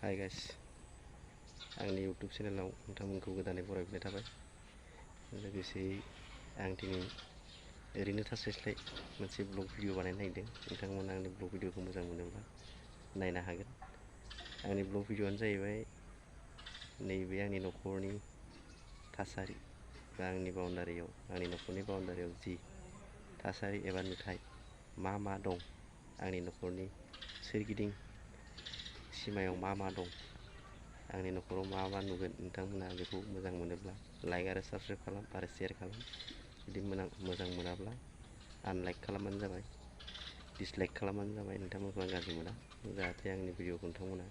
Hi guys, आंनि YouTube चेनेलाव नोंथांमोनखौ गोदानै बरायनाय थाबाय। लोगोसे आं दिनै ओरैनो थास्लायस्लाय मोनसे ब्लग भिडिअ बानायनो नागिरदों। नोंथांमोना आंनि ब्लग भिडिअखौ मोजां मोनोब्ला नायनो हागोन। आंनि ब्लग भिडिअआनो जाहैबाय नैबे आंनि न'खरनि थासारि बा आंनि बाउण्डारियाव, आंनि न'खरनि बाउण्डारियाव जि थासारि एबा नुथाय मा दं, आंनि न'खरनि सोरगिदिं सिमायाव मा दं, आंनि न'खराव मा नुगोन, नोंथांमोना बेखौ मोजां मोनोब्ला लाइक आरो साबस्क्राइब खालाम आरो शेयार खालाम। जुदि मोजां मोनाब्ला आनलाइक खालामबानो जाबाय, डिसलाइक खालामबानो जाबाय। नोंथांमोनखौ आं गाज्रि मोना, जाहाथे आंनि भिडिअखौ नोंथांमोना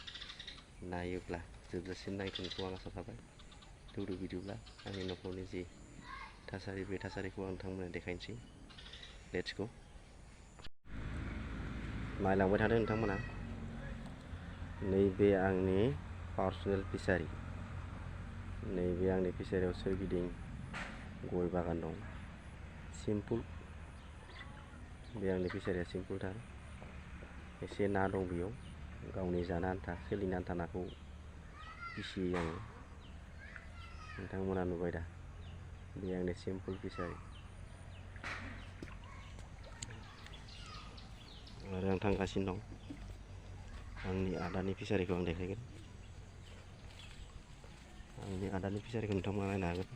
नायोब्ला जोबजासिम नायगोनखौ आं आसा थाबाय। थौदो बिदिब्ला आंनि न'खरनि जि थासारि, बे थासारिखौ आं नोंथांमोननो देखायनोसै। Let's go. नायलांबाय थादो नोंथांमोना। नैबे आंनि पार्सनेल फिसारि। नैबे आंनि फिसारियाव सोरगिदिं गय बागान दं। सिम्पोल, बे आंनि फिसारिया सिम्पोलथार। एसे ना दं बेयाव, गावनि जानो आन्था, सोलिनो आन्था नाखौ फिसियो आङो। नोंथांमोना नुबाय दा, बे आंनि सिम्पोल फिसारि। आरो आं थांगासिनो दं। आंनि आदानि फिसारिखौ आं देखायगोन। आंनि आदानि फिसारिखौ नोंथांमोना नायनो हागोन।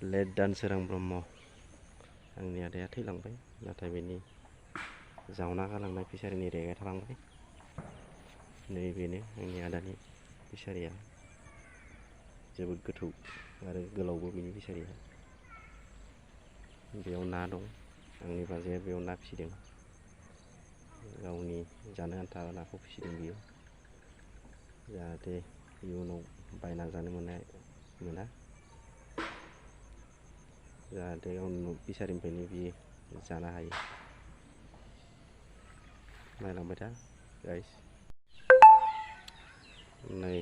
लेट दानसोरां ब्रह्म। आंनि आदाया थैलांबाय, नाथाय बेनि जावना गालांनाय फिसारिनि रेगाया थालांबाय। नैबेनो आंनि आदानि फिसारिया। जोबोद गोथौ आरो गोलावबो बेनि फिसारिया। बेयाव ना दं। आंनि बाजैया बेयाव ना फिसिदों। गावनि जानो आन्था नाखौ फिसिदों बियो, जाहाथे इयुनाव बायना जानो मोना, जाहाथे गावनि फिसारिनिफ्रायनो बियो जानो हायो। नायलांबाय था गाइस। नै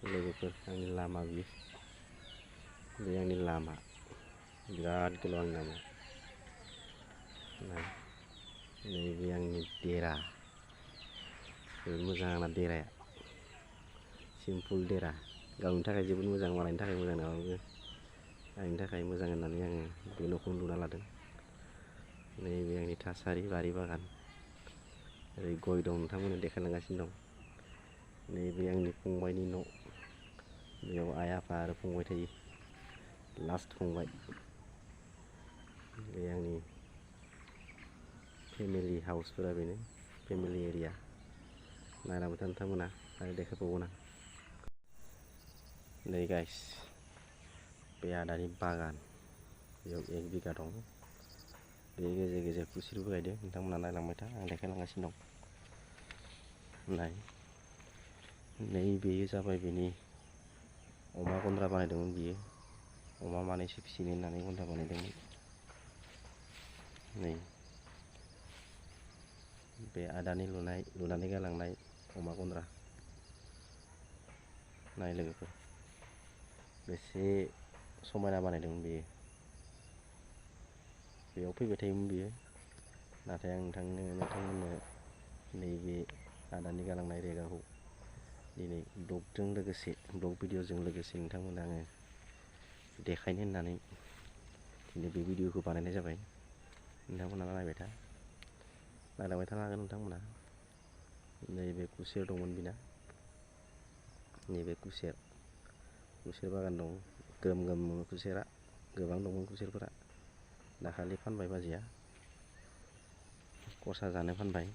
लोगोफोर, आंनि लामा बियो। बे आंनि लामा, बिराद गोलाव आंनि लामाया। नैबे आंनि देरा। जोबोद मोजां आंना देराया। सिम्पोल देरा। गावनि थाखाय जोबोद मोजां, मालायनि थाखाय मोजां नङाबाबो आंनि थाखाय मोजां होननानै आङो बे न'खौ लुना लादों। नैबे आंनि थासारि, बारि बागान। ओरै गय दं, नोंथांमोननो देखायलांगासिनो दं। नैबे आंनि फंबायनि न'। बेयाव आइ आफा आरो फंबाय थायो। लास्ट फंबाय। बे आंनि फेमिलि हाउसफोरा बेनो, फेमिलि एरिया। नायलांबाय था नोंथांमोना, आरो देखायबावगोन आं। नै गाइस, बे आदानि बागान। बेयाव 1 बिगा दं। बे गेजेर गेजेर खुसेरबो गायदों। नोंथांमोना नायलांबाय था, आं देखायलांगासिनो दं। बेयो जाबाय बेनि अमा गन्द्रा बानायदोंमोन बियो। अमा मानैसो फिसिनो होननानै गन्द्रा बानायदोंमोन। नै बे आदानि लुनानै गालांनाय अमा गन्द्रा। नाय लोगोफोर, बेसे समायना बानायदोंमोन बियो। बेयाव फैबाय थायोमोन बियो, नाथाय आं नोंथांमोननो नैबे आदानि गालांनाय रेगाखौ दिनै ब्लग भिडिअजों लोगोसे नोंथांमोननो आङो देखायनो होननानै दिनै बे भिडिअखौ बानायनाय जाबाय। नोंथांमोना नायलांबाय थानो हागोन नोंथांमोना। नैबे खुसेर दंमोन बिना। नैबे खुसेर बागान दं। ग्रोम खुसेरा, गोबां दंमोन खुसेरफोरा। दाखालि फानबाय बाजैया, खरसा जानो फानबाय,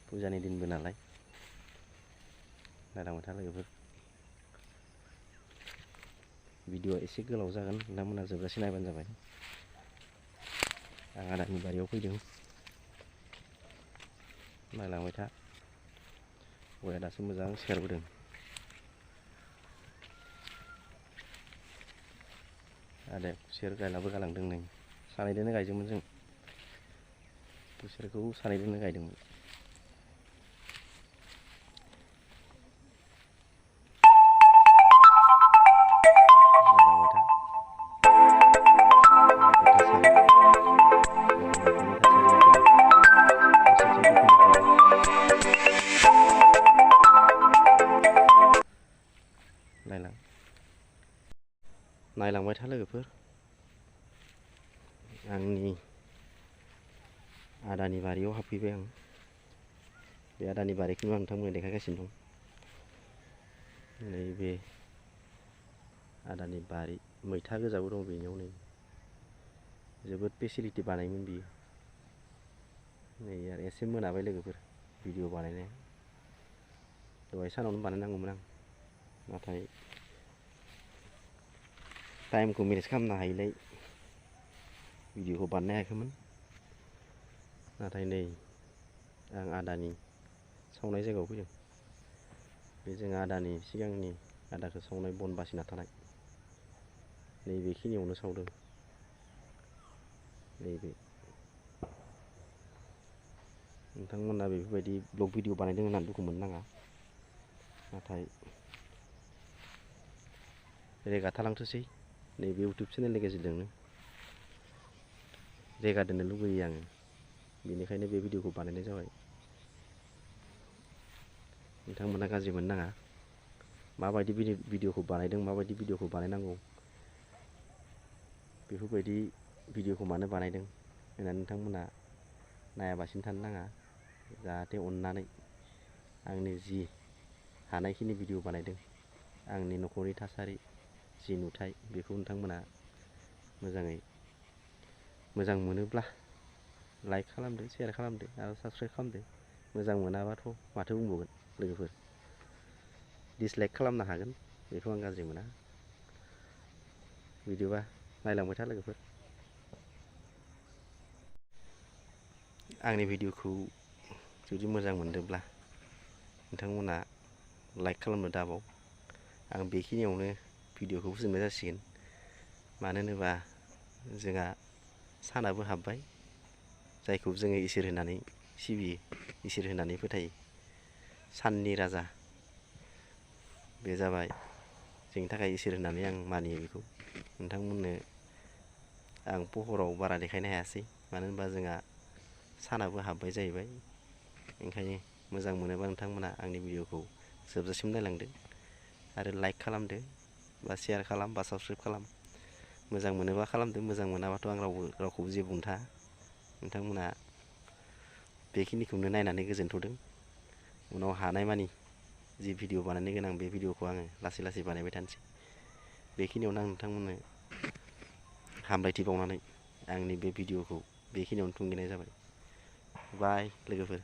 फुजानि दिनबो नालाय। नायलांबाय था लोगोफोर। भिडिअआ एसे गोलाव जागोन, नोंथांमोना जोबजासे नायबानो जाबाय। आं आदानि बारियाव फैदों। नायलांबाय था। गया दासो मोजां सिखारबोदों। आदाया खुसेर गायलाबो गालांदों। नै सानैदोनो गायदोंमोन जों। खुसेरखौ सानैदोनो गायदोंमोन। नायलांबाय था लोगोफोर आंनि आदानि बारियाव हाबफैबाय आं बे आदानि बारिखौनो आं नोंथांमोननो देखायगासिनो दं नैबे आदानि बारि मैथा गोजाबो दं बेनियाव नै जोबोद फेसिलिटि बानायोमोन बियो नै आरो एसे मोनाबाय लोगोफोर भिडिअ बानायनाया दहाय सानावनो बानायनांगौमोन आं नाथाय टाइमखौ मेनेज खालामनो हायिलाय भिडिअखौ बानायनो हायाखैमोन नाथाय नै आं आदानि सावनाय जायगायाव फैदों बे जों आदानि सिगांनि आदाखौ सावनाय बन बासिना थानाय नैबेखिनियावनो सावदों नैबे नोंथांमोना बेफोरबायदि ब्लग भिडिअ बानायदों होननानै दुखु मोननो नाङा नाथाय रेगा थालांथोंसै नैबे इउटुब चेनेलनि गेजेरजोंनो रेगा दोननो लुबैयो आङो बेनिखायनो बे भिडिअखौ बानायनाय जाबाय नोंथांमोना गाज्रि मोननो नाङा माबायदि भिडिअखौ बानायदों माबायदि भिडिअखौ बानायनांगौ बेफोरबायदि भिडिअखौ मानो बानायदों होननानै नोंथांमोना नायाबासिनो थानो नाङा जाहाथे अननानै आंनि जि हानायखिनि भिडिअ बानायदों आंनि न'खरनि थासारि जि नुथाय बेखौ नोंथांमोना मोजां मोनोब्ला लाइक खालामदो शेयार खालामदो आरो साबस्क्राइब खालामदो मोजां मोनाबाथ' माथो बुंबावगोन लोगोफोर डिसलाइक खालामनो हागोन बेखौ आं गाज्रि मोना बिदिबा नायलांबाय था लोगोफोर आंनि भिडिअखौ जुदि मोजां मोनदोंब्ला नोंथांमोना लाइक खालामनो दाबाव आं बेखिनियावनो भिडिअखौ फोजोबनाय जासिगोन मानो होनोबा जोंहा सानाबो हाबबाय जायखौ जोङो इसोर होननानै सिबियो इसोर होननानै फोथायो साननि राजा बे जाबाय जोंनि थाखाय इसोर होननानै आं मानियो बेखौ नोंथांमोननो आं पहराव बारा देखायनो हायासै मानो होनबा जोंहा सानाबो हाबबाय जाहैबाय ओंखायनो मोजां मोनोबा नोंथांमोना आंनि भिडिअखौ जोबजासिम नायलांदो आरो लाइक खालामदो बा शेयार खालाम बा साबस्क्राइब खालाम मोजां मोनोबा खालामदो मोजां मोनाबाथ' आं रावखौबो जेबो बुंनो थाङा नोंथांमोना बेखिनिखौनो नायनानै गोजोनथ'दों उनाव हानायमानि जि भिडिअ बानायनो गोनां बे भिडिअखौ आङो लासै लासै बानायबाय थानोसै बेखिनियावनो आं नोंथांमोननो हामलायथि बावनानै आंनि बे भिडिअखौ बेखिनियावनो थुंगेनाय जाबाय बाय लोगोफोर।